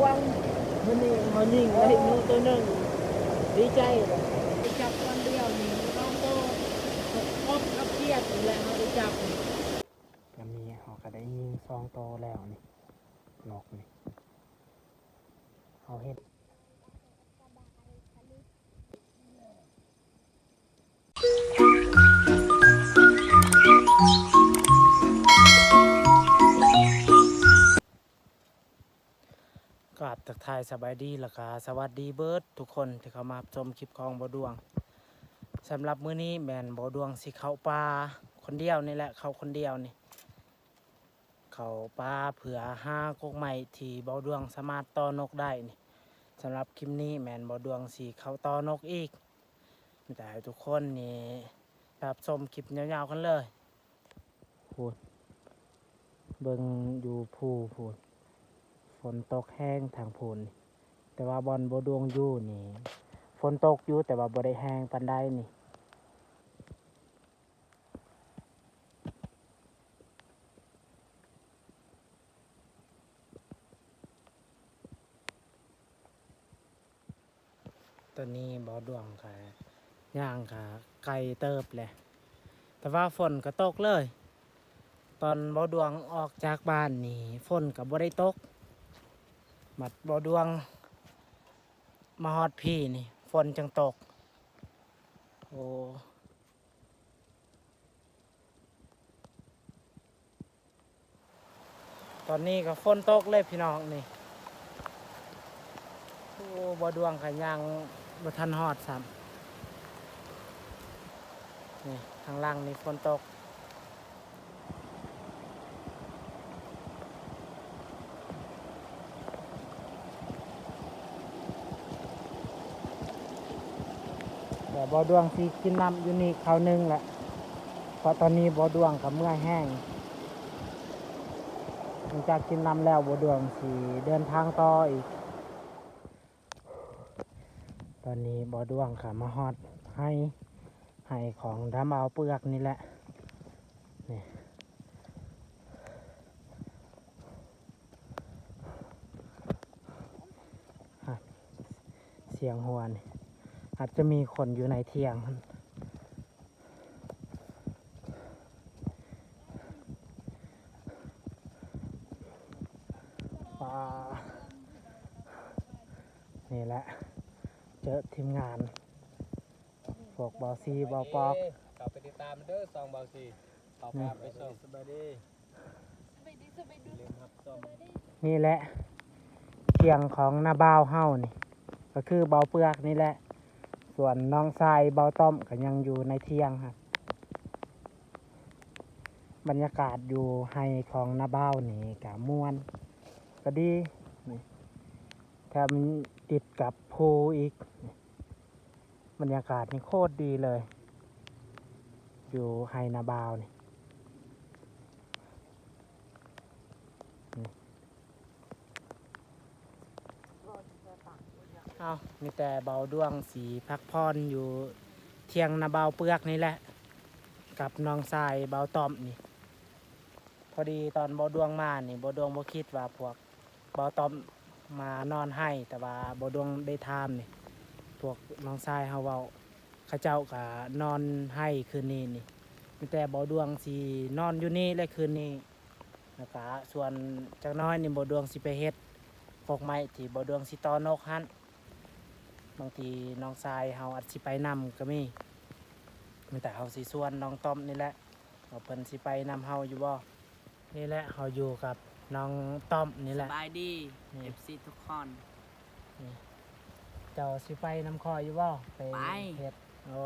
ວັງ ມື້ນີ້ເຮົາຍິງໄດ້ນົກໂຕໜຶ່ງ ດີໃຈ. ໄດ້ຈັບຕອນດຽວນີ້ສອງໂຕ ກົບກັບຂຽດນີ້ແຫຼະເຮົາໄດ້ຈັບ. ກະມີ ເຮົາກະໄດ້ຍິງສອງໂຕແລ້ວນີ້ ນົກນີ້ ເຮົາເຫັນ. ກາບທັກທາຍສະບາຍດີ ແລ້ວກະສະຫວັດດີເບິດທຸກຄົນທີ່ເຂົ້າມາຮັບຊົມຄລິບຂອງບໍ່ດວງ. ສຳລັບມື້ນີ້ແມ່ນບໍ່ດວງຊິເຂົ້າປ່າຄົນດຽວນີ້ແຫຼະ ເຂົ້າຄົນດຽວນີ້. ເຂົ້າປ່າເພື່ອຫາກົກໄມ້ທີ່ບໍ່ດວງສາມາດຕໍ່ນົກໄດ້ນີ້. ສຳລັບຄລິບນີ້ແມ່ນບໍ່ດວງຊິເຂົ້າຕໍ່ນົກອີກ. ມີແຕ່ໃຫ້ທຸກຄົນນີ້ໄປຮັບຊົມຄລິບຍາວໆກັນເລີຍ. ພຸ້ນ ເບິ່ງຢູ່ພູພຸ້ນ ຝົນຕົກແຮງທາງພຸ້ນ. ແຕ່ວ່າບ່ອນບໍ່ດວງຢູ່ນີ້ ຝົນຕົກຢູ່ ແຕ່ວ່າບໍ່ໄດ້ແຮງປານໃດນີ້. ຕອນນີ້ບໍ່ດວງກະຍ່າງກະໄກເຕີບແຫຼະ ແຕ່ວ່າຝົນກະຕົກເລີຍ. ຕອນບໍ່ດວງອອກຈາກບ້ານນີ້ ຝົນກະບໍ່ໄດ້ຕົກ ບັດບໍ່ດວງມາຮອດພີ້ນີ້ ຝົນຈຶ່ງຕົກ. ໂອ້. ຕອນນີ້ກໍຝົນຕົກເລີຍພີ່ນ້ອງນີ້. ໂອ້ ບໍ່ດວງກໍຍ່າງບໍ່ທັນຮອດຊ້ຳ. ນີ້ທາງຫຼັງນີ້ຝົນຕົກ. ແຕ່ບໍ່ດວງຊິກິນນ້ຳຢູ່ນີ້ຄາວໜຶ່ງແຫຼະ ເພາະຕອນນີ້ບໍ່ດວງກໍເມື່ອຍແຮງ. ຫຼັງຈາກກິນນ້ຳແລ້ວ ບໍ່ດວງຊິເດີນທາງຕໍ່ອີກ. ຕອນນີ້ບໍ່ດວງກໍມາຮອດໄຮ່ ໄຮ່ຂອງດຳເອົາເປືອກນີ້ແຫຼະ ນີ້. ຮະ ສຽງຫົວນີ້ ອາດຈະມີຄົນຢູ່ໃນທ່ຽງຫັ້ນ. ປາ ນີ້ແຫຼະ ເຈີທີມງານ ພວກເບົາຊີ ເບົາປອກ ເຂົ້າໄປຕິດຕາມເດີ ຊ່ອງເບົາຊີ ເຂົ້າໄປ ໄປຊ່ອງ ສະບາຍດີ ຢ່າລືມຮັບຊົມ. ນີ້ແຫຼະ ທ່ຽງຂອງນ້າບ່າວເຮົານີ້ ກໍຄືເບົາເປືອກນີ້ແຫຼະ ສ່ວນນ້ອງຊາຍເບົາຕ້ອມກໍຍັງຢູ່ໃນທ່ຽງຫັ້ນ. ບັນຍາກາດຢູ່ໄຮ່ຂອງນ້າບ່າວນີ້ກໍມ່ວນ ກໍດີ ນີ້ ແຖມຕິດກັບພູອີກ ນີ້. ບັນຍາກາດນີ້ໂຄດດີເລີຍ ຢູ່ໄຮ່ນ້າບ່າວນີ້ ນີ້. ເອົ້າ ມີແຕ່ເບົາດວງຊິພັກຜ່ອນຢູ່ທ່ຽງນ້າບ່າວເປືອກນີ້ແຫຼະ ກັບນ້ອງຊາຍເບົາຕ້ອມນີ້. ພໍດີຕອນເບົາດວງມານີ້ ເບົາດວງບໍ່ຄິດວ່າພວກເບົາຕ້ອມມານອນໄຮ່ ແຕ່ວ່າເບົາດວງໄດ້ຖາມນີ້ ພວກນ້ອງຊາຍເຮົາເວົ້າ ເຂົາເຈົ້າກະນອນໄຮ່ຄືນນີ້ນີ້ ມີແຕ່ເບົາດວງຊິນອນຢູ່ນີ້ແຫຼະຄືນນີ້. ແລ້ວກະສ່ວນຈັກໜ້ອຍນີ້ ເບົາດວງຊິໄປເຮັດກົກໄມ້ທີ່ເບົາດວງຊິຕໍ່ນົກຫັ້ນ ບາງທີນ້ອງຊາຍເຮົາອາດຊິໄປນຳກໍມີ ມີແຕ່ເຮົາຊິຊວນນ້ອງຕ້ອມນີ້ແຫຼະ ວ່າເພິ່ນຊິໄປນຳເຮົາຢູ່ບໍ່. ນີ້ແຫຼະ ເຮົາຢູ່ກັບນ້ອງຕ້ອມນີ້ແຫຼະ ສະບາຍດີ ນີ້ ເອັຟຊີທຸກຄົນ ນີ້ ເຈົ້າຊິໄປນຳຂ້ອຍຢູ່ບໍ່ ໄປ ໄປ ເຮັດ. ໂອ້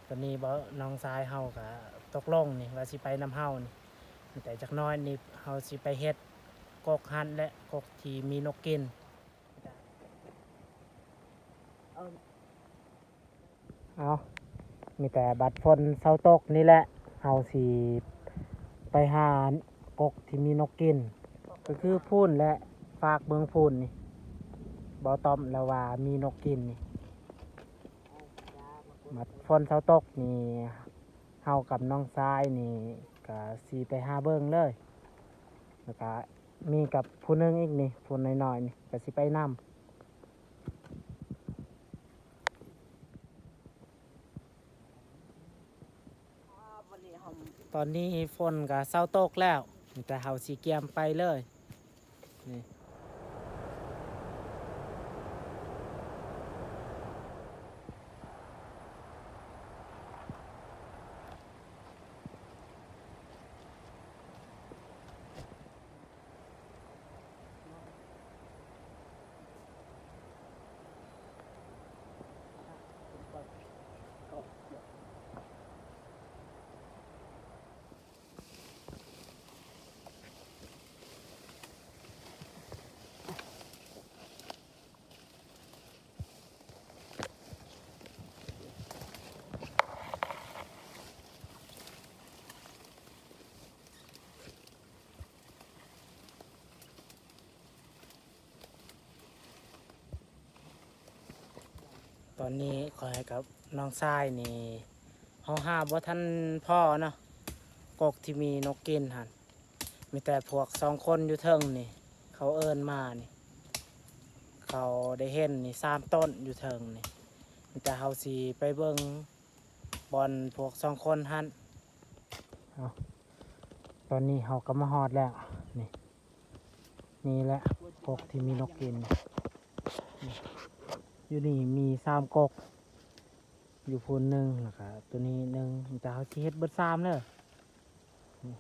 ຕອນນີ້ເບົາ ນ້ອງຊາຍເຮົາກະຕົກລົງນີ້ວ່າຊິໄປນຳເຮົານີ້ ແຕ່ຈັກໜ້ອຍນີ້ເຮົາຊິໄປເຮັດກົກຫັ້ນແຫຼະ ກົກທີ່ມີນົກກິນ. ເອົາ ມີແຕ່ບັດຝົນເຊົາຕົກນີ້ແຫຼະ ເຮົາຊິໄປຫາກົກທີ່ມີນົກກິນ ກໍຄືພຸ້ນແຫຼະ ຟາກເມືອງພຸ້ນນີ້ ເບົາຕ້ອມລາວວ່າມີນົກກິນນີ້. ບັດຝົນເຊົາຕົກນີ້ ເຮົາກັບນ້ອງຊາຍນີ້ກະຊິໄປຫາເບິ່ງເລີຍ ແລ້ວກະ ມີກັບຜູ້ໜຶ່ງອີກນີ້ ຜູ້ນ້ອຍໆນີ້ ກໍຊິໄປນຳ. ຕອນນີ້ຝົນກໍເຊົາຕົກແລ້ວ ແຕ່ເຮົາຊິກຽມໄປເລີຍ. ນີ້ ຕອນນີ້ຂ້ອຍກັບນ້ອງຊາຍນີ້ ເຮົາຫາບໍ່ທັນພໍ້ເນາະ ກົກທີ່ມີນົກກິນຫັ້ນ. ມີແຕ່ພວກສອງຄົນຢູ່ເທິງນີ້ ເຂົາເອີ້ນມານີ້ ເຂົາໄດ້ເຫັນນີ້ສາມຕົ້ນຢູ່ເທິງນີ້. ມີແຕ່ເຮົາຊິໄປເບິ່ງບ່ອນພວກສອງຄົນຫັ້ນ. ເອົາ ຕອນນີ້ເຮົາກໍມາຮອດແລ້ວ ນີ້ ນີ້ແຫຼະກົກທີ່ມີນົກກິນ. ນີ້ ຢູ່ນີ້ມີສາມກົກ ຢູ່ພຸ້ນໜຶ່ງ ແລ້ວກະໂຕນີ້ໜຶ່ງ. ແຕ່ເຮົາຊິເຮັດເບິດສາມເດີ. ນີ້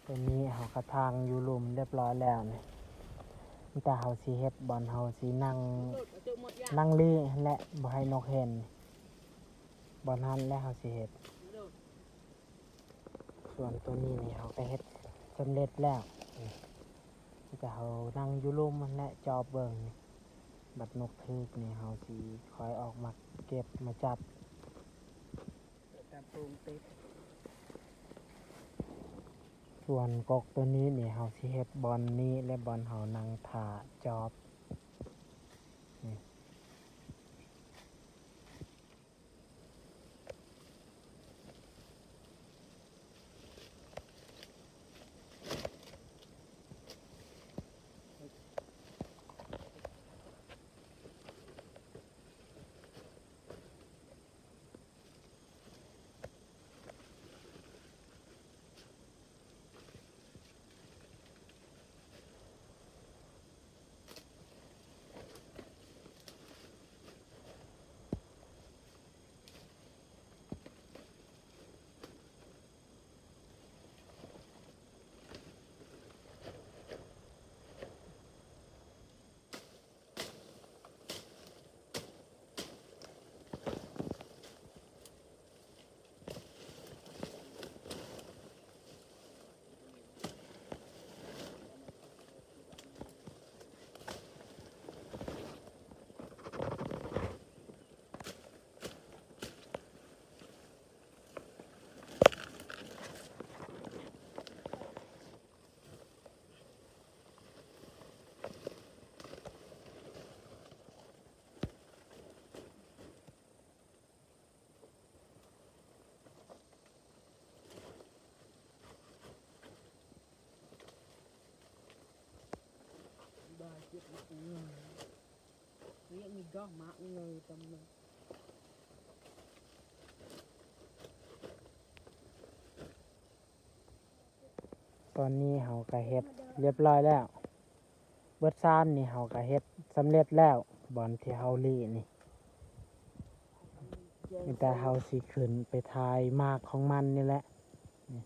ໂຕນີ້ເຮົາກະຖາງຢູ່ລຸ່ມຮຽບຮ້ອຍແລ້ວນີ້. ແຕ່ເຮົາຊິເຮັດບ່ອນເຮົາຊິນັ່ງ ນັ່ງລີ້ຫັ້ນແຫຼະ ບໍ່ໃຫ້ນົກເຫັນ. ບ່ອນຫັ້ນແຫຼະເຮົາຊິເຮັດ. ສ່ວນໂຕນີ້ນີ້ເຮົາກະເຮັດສຳເລັດແລ້ວ. ນີ້ ແຕ່ເຮົານັ່ງຢູ່ລຸ່ມຫັ້ນແຫຼະ ຈອບເບິ່ງ. ບັດນົກຖືກນີ້ເຮົາຊິຄ່ອຍອອກມາເກັບມາຈັບ. ສ່ວນກົກໂຕນີ້ນີ້ເຮົາຊິເຮັດບ່ອນນີ້ ແລະ ບ່ອນເຮົານັ່ງຖ້າຈອບ. ນີ້. ຕອນນີ້ເຮົາກະເຮັດຮຽບຮ້ອຍແລ້ວ. ເບິດຊາມນີ້ເຮົາກະເຮັດສຳເລັດແລ້ວ ບ່ອນທີ່ເຮົາລີ້ນີ້. ມີແຕ່ເຮົາຊິຂຶ້ນໄປຖ່າຍໝາກຂອງມັນນີ້ແຫຼະ. ນີ້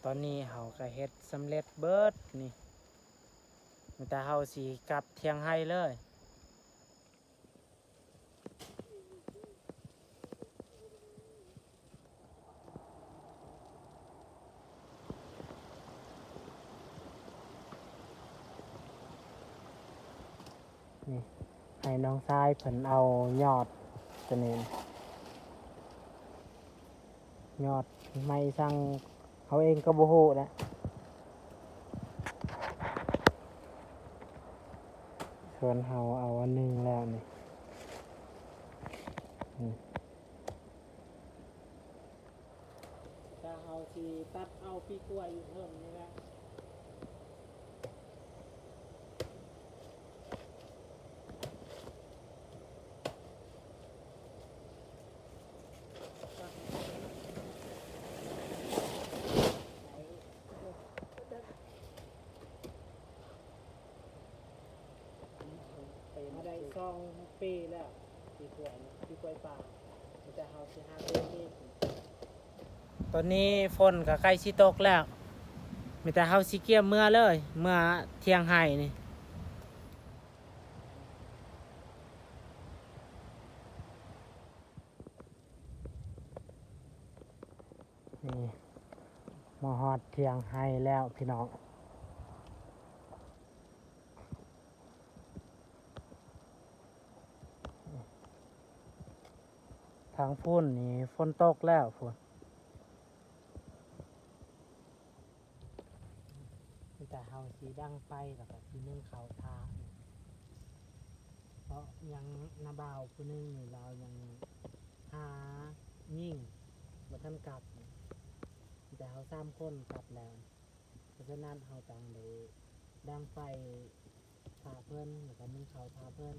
ຕອນນີ້ເຮົາກະເຮັດສຳເລັດເບິດນີ້ ມີແຕ່ເຮົາຊິກັບທ່ຽງໄຮ່ເລີຍ. ນີ້ ໃຫ້ນ້ອງຊາຍເພິ່ນເອົາຍອດໂຕນີ້ ຍອດໄມ້ສັງ ເຮົາເອງກໍບໍ່ຮູ້ແຫຼະ. ສ່ວນເຮົາເອົາອັນໜຶ່ງແລ້ວນີ້ ນີ້ ແຕ່ເຮົາຊິຕັດເອົາປີກລ້ວຍຢູ່ເທິງນີ້ແຫຼະ. ມາໄດ້ສອງປີແລ້ວ ປີກລ້ວຍ ປີກລ້ວຍປ່າ ມີແຕ່ເຮົາຊິຫາເກັບເອງ. ຕອນນີ້ຝົນກໍໃກ້ຊິຕົກແລ້ວ ມີແຕ່ເຮົາຊິກຽມເມືອເລີຍ ເມືອທ່ຽງໄຮ່ນີ້. ນີ້ ມາຮອດທ່ຽງໄຮ່ແລ້ວພີ່ນ້ອງ. ທາງພຸ້ນນີ້ຝົນຕົກແລ້ວພຸ້ນ. ມີແຕ່ເຮົາຊິດັງໄຟ ແລ້ວກໍຊິໜຶ້ງເຂົ້າຖ້າ ເພາະຍັງ ນ້າບ່າວຜູ້ໜຶ່ງນີ້ລາວຍັງຫາຍິງບໍ່ທັນກັບ ມີແຕ່ເຮົາສາມຄົນກັບແລ້ວ. ເພາະສະນັ້ນເຮົາຕ້ອງໄດ້ດັງໄຟຖ້າເພິ່ນ ແລ້ວກໍໜຶ້ງເຂົ້າຖ້າເພິ່ນ.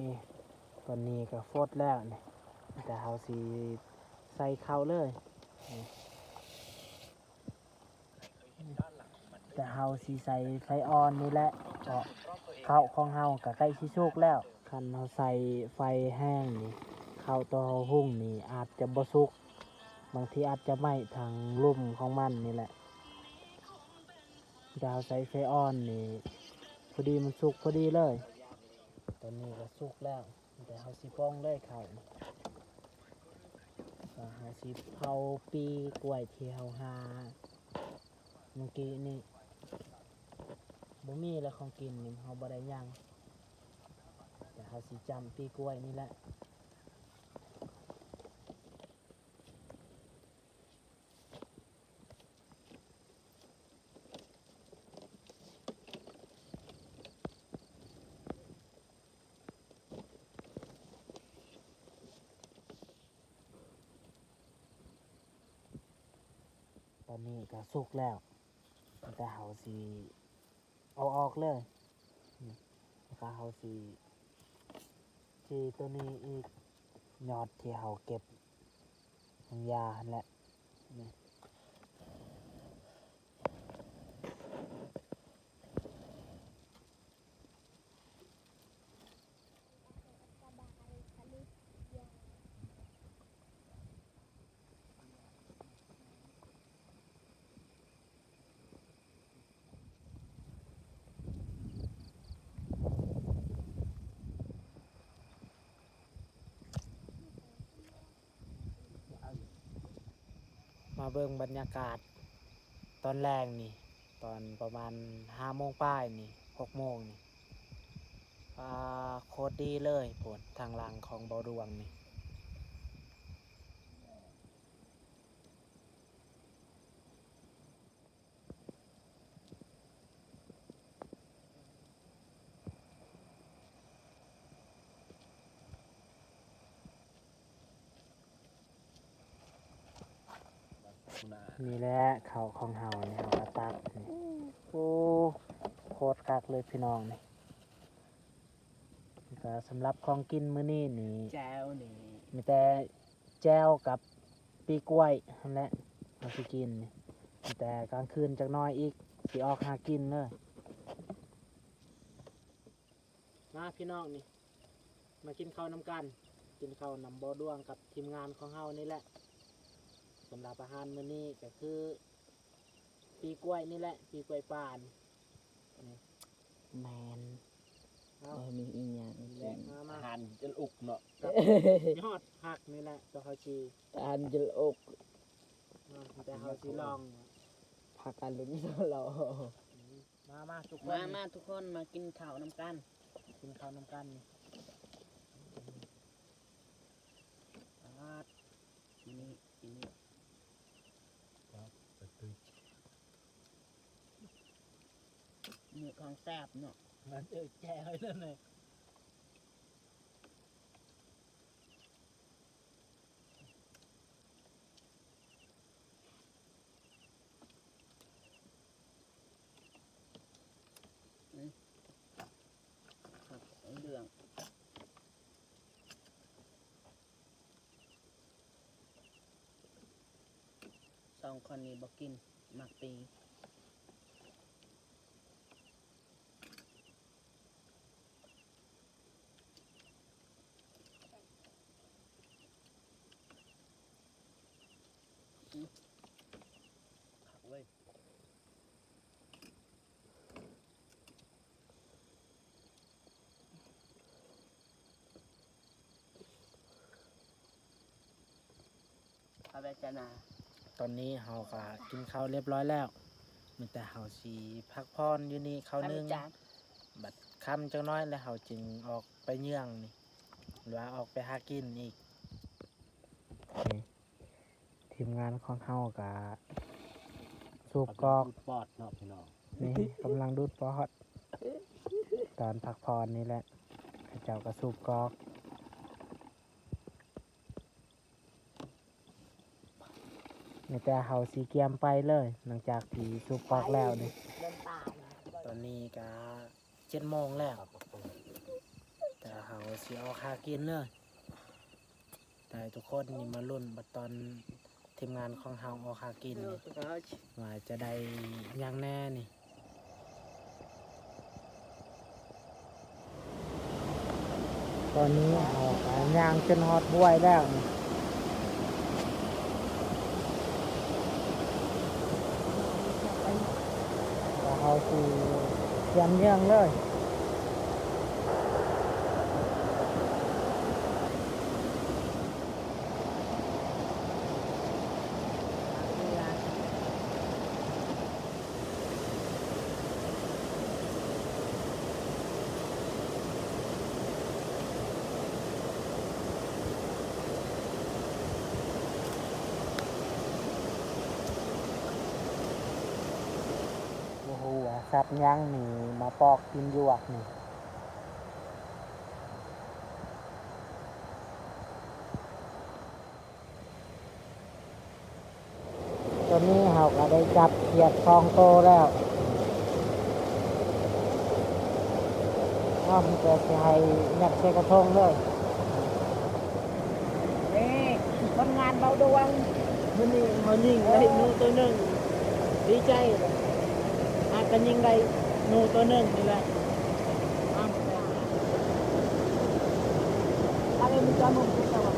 ນີ້ ຕອນນີ້ກໍຟົດແລ້ວນີ້ ແຕ່ເຮົາຊິໃສ່ເຂົ້າເລີຍນີ້ ແຕ່ເຮົາຊິໃສ່ໄຟອ່ອນນີ້ແຫຼະ ເພາະເຂົ້າຂອງເຮົາກໍໃກ້ຊິສຸກແລ້ວ. ຄັນເຮົາໃສ່ໄຟແຮງນີ້ ເຂົ້າຕົວເຮົາຫຸງນີ້ອາດຈະບໍ່ສຸກ ບາງທີອາດຈະໄໝ້ທາງລຸ່ມຂອງມັນນີ້ແຫຼະ. ແຕ່ເຮົາໃສ່ໄຟອ່ອນນີ້ ພໍດີມັນສຸກພໍດີເລີຍ. ຕອນນີ້ກໍສຸກແລ້ວ ແຕ່ເຮົາຊິປ່ອງເລີຍເຂົ້າ ແລ້ວເຮົາຊິເຜົາປີກລ້ວຍທີ່ເຮົາຫາເມື່ອກີ້ນີ້. ບໍ່ມີແລ້ວ ຂອງກິນນີ້ເຮົາບໍ່ໄດ້ຫຍັງ ແຕ່ເຮົາຊິຈ້ຳປີກລ້ວຍນີ້ແຫຼະ. ຕອນນີ້ກໍສຸກແລ້ວ ແຕ່ເຮົາຊິເອົາອອກເລີຍ ແລ້ວກໍເຮົາຊິ ທີ່ໂຕນີ້ອີກ ຍອດທີ່ເຮົາເກັບຂອງຢາຫັ້ນແຫຼະ ນີ້. ມາເບິ່ງບັນຍາກາດຕອນແລງນີ້ ຕອນປະມານຫ້າໂມງປາຍນີ້ ຫົກໂມງນີ້ ປາໂຄດດີເລີຍພຸ້ນ ທາງຫຼັງຂອງເບົາດວງນີ້ ນີ້ແຫຼະເຂົ້າຂອງເຮົານີ້ ເຮົາກໍຕັກນີ້ ໂອ້ ໂຄດຄັກເລີຍພີ່ນ້ອງນີ້. ກໍສຳລັບຂອງກິນມື້ນີ້ນີ້ ແຈ່ວນີ້ ມີແຕ່ແຈ່ວກັບປີກລ້ວຍຫັ້ນແຫຼະ ເຮົາຊິກິນນີ້ ມີແຕ່ກາງຄືນຈັກໜ້ອຍອີກ ຊິອອກຫາກິນເດີ. ມາພີ່ນ້ອງນີ້ ມາກິນເຂົ້ານຳກັນ ກິນເຂົ້ານຳບໍ່ດວງກັບທີມງານຂອງເຮົານີ້ແຫຼະ. ສຳລັບອາຫານມື້ນີ້ກໍຄື ປີກລ້ວຍນີ້ແຫຼະ ປີກລ້ວຍປ່ານີ້. ແມ່ນ ເອົ້າ ບໍ່ມີອີ່ຫຍັງກິນ ອາຫານຈະອຸກເນາະ ຍອດຜັກນີ້ແຫຼະ ຕົວເຮົາຊິ ອາຫານຈະອຸກ ເນາະ ແຕ່ເຮົາຊິລອງ ພາກັນລຸ້ນເລາະ. ມາ ມາທຸກຄົນ ມາ ມາທຸກຄົນ ມາກິນເຂົ້ານຳກັນ ກິນເຂົ້ານຳກັນນີ້. ປາດ ກິນນີ້ ກິນນີ້ ມີຂອງແຊບເນາະ ມັນເອີແຈໃຫ້ເລີຍ. ອືມ ເຫຼືອງ ສອງຄົນນີ້ບໍ່ກິນ ມັກຕີ. ອືມ ຄັກເວີຍ. ເອົາໄວ້ຈ້ານາ. ຕອນນີ້ເຮົາກໍກິນເຂົ້າລຽບຮ້ອຍແລ້ວ ມີແຕ່ເຮົາຊິພັກຜ່ອນຢູ່ນີ້ຄາວໜຶ່ງ ເອົາໄວ້ຈ້ານາ ບັດຄ່ຳຈັກໜ້ອຍແລ້ວເຮົາຈຶ່ງອອກໄປເຍືອງນີ້ ຫຼືວ່າອອກໄປຫາກິນອີກ. ນີ້ ທີມງານຂອງເຮົາກະສູບກອກ ກຳລັງດູດປອດເນາະພີ່ນ້ອງ ນີ້ກຳລັງດູດປອດ ຕອນພັກຜ່ອນນີ້ແຫຼະ ເຂົາເຈົ້າກະສູບກອກ. ມີແຕ່ເຮົາຊິກຽມໄປເລີຍ ຫຼັງຈາກທີ່ສູບກອກແລ້ວນີ້ ຕອນນີ້ກະ ເຈັດໂມງແລ້ວ ແຕ່ເຮົາຊິອອກຫາກິນເດີ ແຕ່ທຸກຄົນນີ້ມາລຸ້ນບັດຕອນທີມງານຂອງເຮົາອອກຫາກິນນີ້ ວ່າຈະໄດ້ຫຍັງແດ່ນີ້. ຕອນນີ້ເຮົາກະຍ່າງຈົນຮອດຫ້ວຍແລ້ວນີ້ ແລ້ວເຮົາຊິກຽມເຍືອງເລີຍ. ບໍ່ຮູ້ວ່າສັດຫຍັງນີ້ມາປອກກິນຢວກນີ້. ຕອນນີ້ເຮົາກໍໄດ້ຈັບຂຽດສອງໂຕແລ້ວ ພ້ອມທີ່ຈະຊິໃຫ້ຍັດໃສ່ກະທົງເລີຍ. ນີ້ ຜົນງານເບົາດວງ ມື້ນີ້ເຮົາຍິງໄດ້ໜູໂຕໜຶ່ງ ດີໃຈ ຫາກະຍິງໄດ້ໜູໂຕໜຶ່ງນີ້ແຫຼະ. Kami minta mampus awak.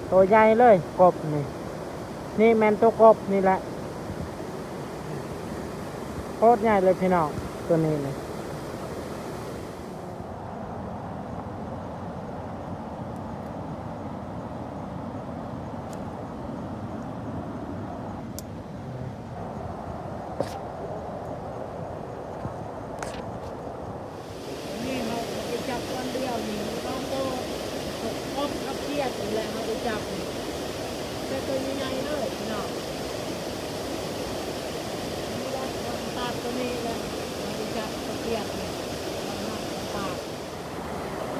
ໂຕໃຫຍ່ເລີຍ ກົບນີ້ ນີ້ແມ່ນໂຕກົບນີ້ແຫຼະ ໂຄດໃຫຍ່ເລີຍພີ່ນ້ອງ ໂຕນີ້ນີ້. ນີ້ເຮົາໄປຈັບຕອນດຽວນີ້ ສອງໂຕ ກົບ ກັບຂຽດນີ້ແຫຼະ ເຮົາໄດ້ຈັບນີ້ ແຕ່ໂຕໃຫຍ່ໆເລີຍພີ່ນ້ອງ. ນີ້ແຫຼະ ເຮົາໄດ້ປາດໂຕນີ້ແຫຼະ ເຮົາໄດ້ຈັບກັບຂຽດນີ້ ເຮົາໄດ້ປາດ.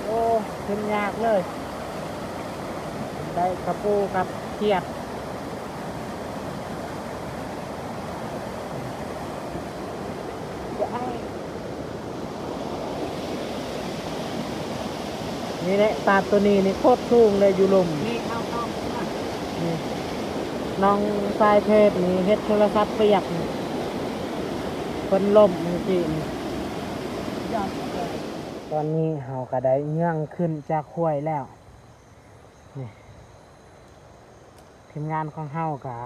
ໂອ້ ຂຶ້ນຍາກເລີຍ ໄດ້ກະປູກັບຂຽດ. ນີ້ແຫຼະ ປາດໂຕນີ້ນີ້ໂຄດສູງເລີຍ ຢູ່ລຸ່ມນີ້. ນ້ອງຊາຍເພດນີ້ເຮັດໂທລະສັບປຽກ ເພິ່ນລົ້ມມື້ກີ້ນີ້. ຕອນນີ້ເຮົາກະໄດ້ເຍືອງຂຶ້ນຈາກຫ້ວຍແລ້ວ. ນີ້ ທີມງານຂອງເຮົາກະ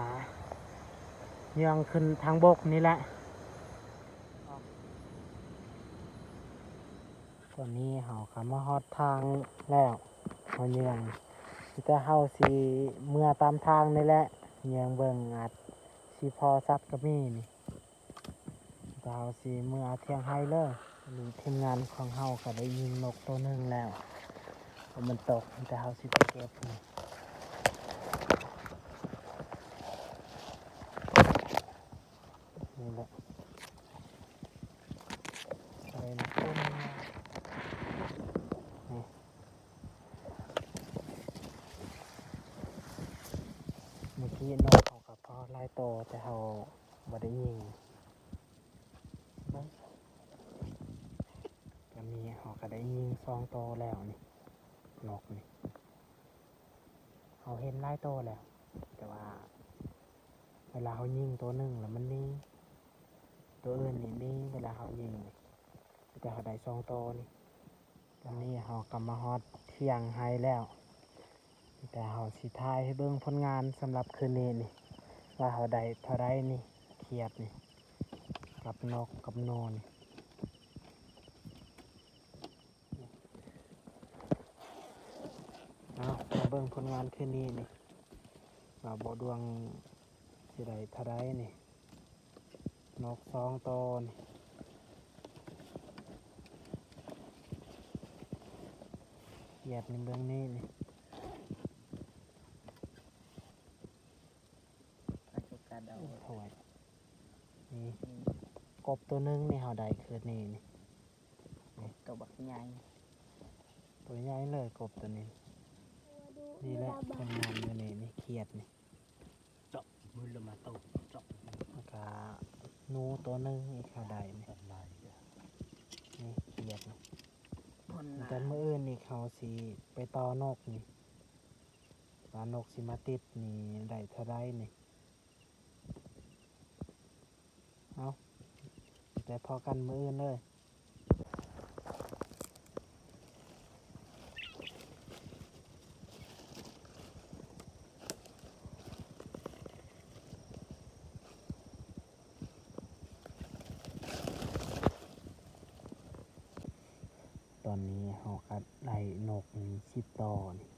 ເຍືອງຂຶ້ນທາງບົກນີ້ແຫຼະ. ຕອນນີ້ເຮົາກະມາຮອດທາງແລ້ວ ເຮົາເຍືອງ ມີແຕ່ເຮົາຊິເມືອຕາມທາງນີ້ແຫຼະ ເຍືອງເບິ່ງ ອາດຊິພໍສັດກະມີນີ້. ແຕ່ເຮົາຊິເມືອທຽງໄຮ່ເລີຍ. ນີ້ທີມງານຂອງເຮົາກະໄດ້ຍິງນົກໂຕໜຶ່ງແລ້ວ ເພາະມັນຕົກ ແຕ່ເຮົາຊິໄປເກັບນີ້. ນີ້ແຫຼະ ໄດ້ນະ ນີ້ ເມື່ອກີ້ນົກເຮົາກະພໍຫຼາຍໂຕ ແຕ່ເຮົາບໍ່ໄດ້ຍິງ. ຕອນນີ້ເຮົາກະໄດ້ຍິງສອງໂຕແລ້ວນີ້ ນົກນີ້ ເຮົາເຫັນຫຼາຍໂຕແລ້ວ ແຕ່ວ່າເວລາເຮົາຍິງໂຕໜຶ່ງແລ້ວມັນໜີ ໂຕອື່ນນີ້ໜີ ເວລາເຮົາຍິງນີ້ ແຕ່ເຮົາໄດ້ສອງໂຕນີ້. ຕອນນີ້ເຮົາກະມາຮອດທຽງໄຮ່ແລ້ວ ແຕ່ເຮົາຊິຖ່າຍໃຫ້ເບິ່ງຜົນງານສຳລັບຄືນນີ້ນີ້ ວ່າເຮົາໄດ້ເທົ່າໃດນີ້ ຂຽດນີ້ ກັບນົກກັບໜູນີ້. ເອົາ ມາເບິ່ງຜົນງານຄືນນີ້ນີ້ ວ່າບໍ່ດວງຊິໄດ້ເທົ່າໃດນີ້. ນົກສອງໂຕນີ້ ຂຽດນີ້ ເບິ່ງນີ້ນີ້ ໂອ້ຍ ນີ້ ອືມ ກົບໂຕໜຶ່ງນີ້ ເຮົາໄດ້ຄືນນີ້ນີ້ ນີ້ ໂຕບັກໃຫຍ່ ໂຕໃຫຍ່ເລີຍ ກົບໂຕນີ້. ນີ້ແຫຼະ ທຳງານມື້ນີ້ນີ້ ຂຽດນີ້ ເຈາະມືລະມາໂຕເຈາະ ແລ້ວກະໜູໂຕໜຶ່ງອີກ ເຮົາໄດ້ນີ້ ນີ້ຂຽດນີ້. ແຕ່ມື້ອື່ນນີ້ເຮົາຊິໄປຕໍ່ນົກນີ້ ວ່ານົກຊິມາຕິດນີ້ໄດ້ເທົ່າໃດນີ້. ເອົາ ແຕ່ພໍ້ກັນມື້ອື່ນເດີ. ຕອນນີ້ເຮົາກະໄດ້ນົກນີ້ສິບໂຕນີ້